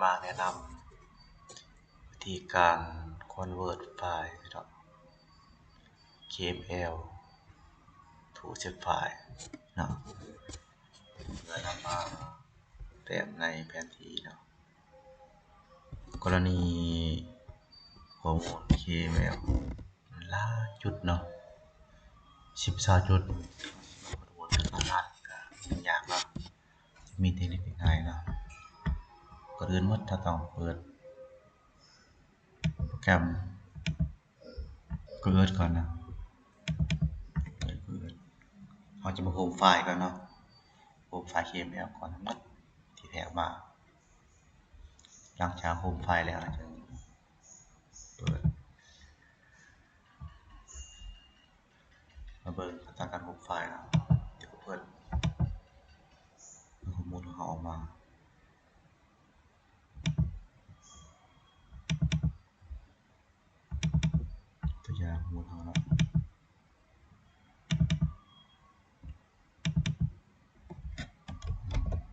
ມາແນະນຳວິທີການ convert ໄຟລ໌ເນາະ KML to shape file ເນາະ ເພື່ອນຳມາແຕ້ມໃນແຜນທີ່ເນາະ. ກໍລະນີຂໍ້ມູນ KML ຫຼາຍຈຸດເນາະ ສິບ ຊາວຈຸດ ສາມາດ ກໍຍາກເນາະ ຈະມີເຕັກນິກງ່າຍເນາະ. ກ່ອນອື່ນໝົດ ເຮົາຕ້ອງເປີດໂປຣແກຣມ Convert ກ່ອນເນາະ ເປີດ Convert ເຮົາຈະມາໂຮມໄຟລ໌ກ່ອນເນາະ ໂຮມໄຟລ໌ KML ກ່ອນ ທັງໝົດທີ່ແທກມາ. ຫຼັງຈາກໂຮມໄຟລ໌ແລ້ວ ເຮົາຈຶ່ງເປີດ ມາເບິ່ງຂັ້ນຕອນການໂຮມໄຟລ໌ເນາະ ທີ່ເພິ່ນເອົາຂໍ້ມູນຂອງເຮົາອອກມາ. ຕົວຢ່າງໝູນເຮົາເນາະ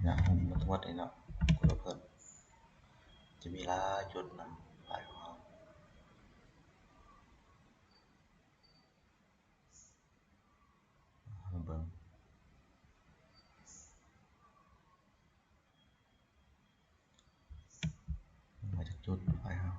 ຢ່າງໝູນທວດນີ້ເນາະ ກົດລົບເພີ່ມ ຈະມີຫຼາຍຈຸດນຳໄຟລ໌ຂອງເຮົາ ມາເບິ່ງ. ມາຈາກຈຸດໄຟເຮົາ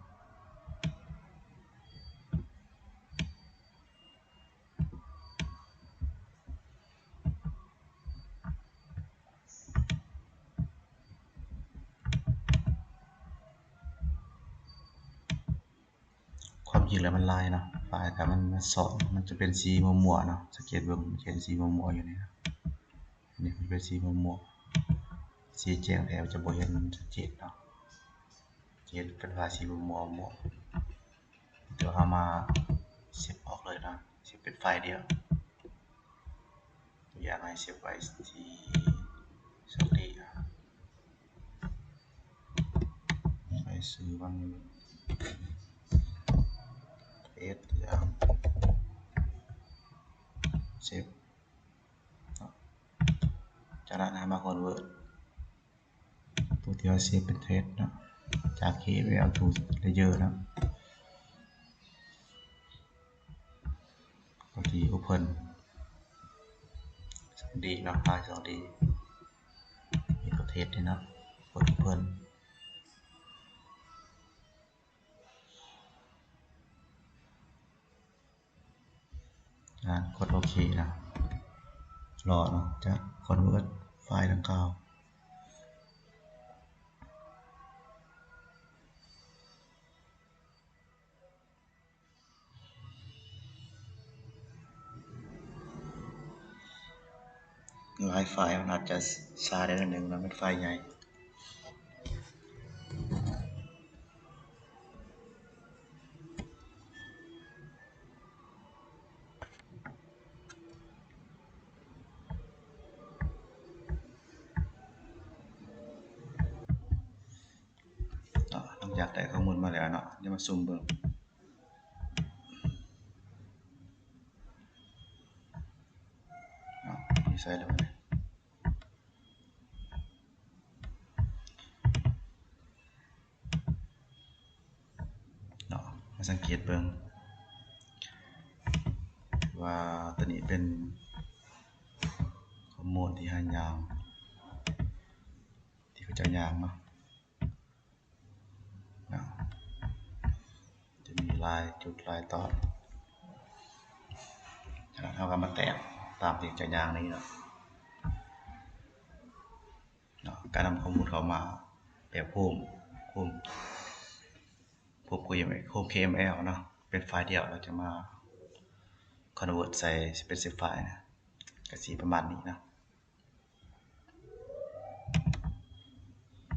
ຄວາມຈິງແລ້ວມັນຫຼາຍເນາະ ໄຟລ໌ ຖ້າມັນ ມັນສອງ ມັນຈະເປັນສີມົວໆເນາະ ສັງເກດເບິ່ງ ມັນຈະເຫັນສີມົວໆຢູ່ນີ້ເນາະ. ນີ້ມັນເປັນສີມົວໆ ສີແຈ້ງແທ້ຈະບໍ່ເຫັນຊັດເຈນເນາະ ຈະເຫັນເປັນວ່າສີມົວໆ ແຕ່ວ່າເຮົາມາເຊບອອກເລີຍເນາະ ເຊບເປັນໄຟລ໌ດຽວ ຕົວຢ່າງໃຫ້ເຊບໄວ້ທີ່ສອງດີ ໃຫ້ຊື່ມັນເອສ ຢ່າງ ເຊບ ຈາກນັ້ນເຮົາມາ convert ຕົວທີ່ເຮົາເຊບເປັນເທສເນາະ ຈາກ KML to layer ເນາະ ກໍທີ່ open ສອງດີເນາະ ໄຟລ໌ສອງດີ ນີ້ກໍເທສນີ້ເນາະ ກົດ open ອ່າ ກົດໂອເຄນະ ລໍເນາະ ຈະ convert ໄຟລ໌ດັ່ງກ່າວ. ຫຼາຍໄຟລ໌ມັນອາດຈະຊ້າໄດ້ໜ້ອຍໜຶ່ງເນາະ ແມ່ນໄຟລ໌ໃຫຍ່. ເນາະ ຫຼັງຈາກໄດ້ຂໍ້ມູນມາແລ້ວເນາະ ດຽວມາຊູມເບິ່ງເນາະ ຢູ່ໃສແລ້ວບັດນີ້ເນາະ ມາສັງເກດເບິ່ງວ່າຕົວນີ້ເປັນຂໍ້ມູນທີ່ເຮົາຍ່າງ ທີ່ເຂົາເຈົ້າຍ່າງມາເນາະ ຈະມີຫຼາຍຈຸດຫຼາຍຕອນ ຈາກນັ້ນເຮົາກໍມາແຕ້ມຕາມທີ່ເຂົາເຈົ້າຍ່າງນີ້ເນາະ ເນາະ ການນຳຂໍ້ມູນເຂົ້າມາແບບໂຮມ ໂຮມ ໂຮມ KML ເນາະ ເປັນໄຟລ໌ດຽວ ແລ້ວຈະມາ convert ໃສ່ເປັນ shape file ນະ ກໍຊິປະມານນີ້ເນາະ.